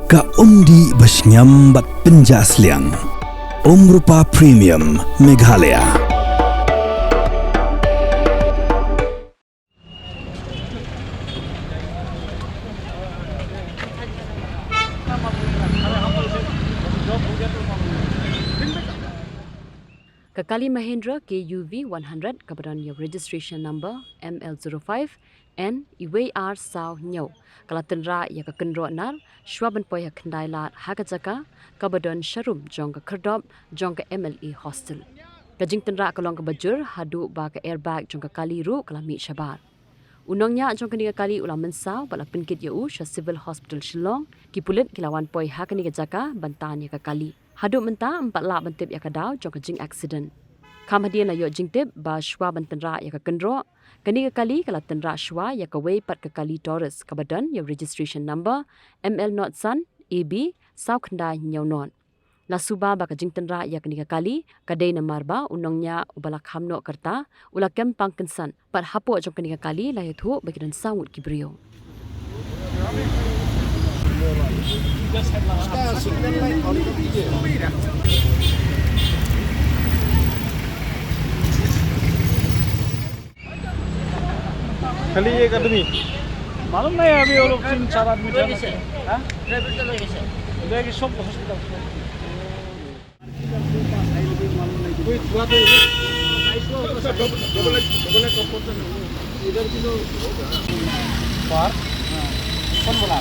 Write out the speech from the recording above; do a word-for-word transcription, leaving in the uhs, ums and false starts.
Ka umdih ba shngiam bad pynjah sliang. Umrupa Premium Meghalaya. Ka kali Mahindra K U V one hundred kaba don ïa u registration number M L zero five N uwei ar saw hynñiew ka la tynrah ïa ka kynroh nar shuwa ban poi ha Khyndai Lad ha ka jaka kaba don sharum jong ka khyrdop jong ka M L A hostel. Ka jingtynrah ka long kaba jur haduh ba ka airbag jong ka kali ruh ka la mih shabar. U nongñiah jong kane ka kali u la mynsaw bad la pynkit ïa u sha Civil Hospital Shillong. Ki pulit ki la wan poi ha kane ka jaka ban tan ïa ka kali. Haduh mynta ym pat lah ban tip ïa ka daw jong ka jingaccident. Kham hadien la ïoh jingtip ba shuwa ban tynrah ïa ka kynroh, kane ka kali ka la tynrah shuwa ïa kawei pat ka kali Taurus kaba don ïa u registration number M L nought san A B saw khyndai hynñiew nought. La suba ba ka jingtynrah ïa kane ka kali ka dei namar ba u nongñiah uba la kham noh ka rta u la kem pang kynsan bad hapoh jong kane ka kali la ïathuh ba ki don saw ngut ki briew. खाली एक आदमी। मालूम नहीं है, अभी वो लोग तीन चार आदमी थे ना। हाँ? ड्राइवर तो लेके से। लेके सब हॉस्पिटल। कोई हुआ तो नहीं? डबल, डबल, डबल। इधर भी तो बाहर? हाँ। कौन बोला?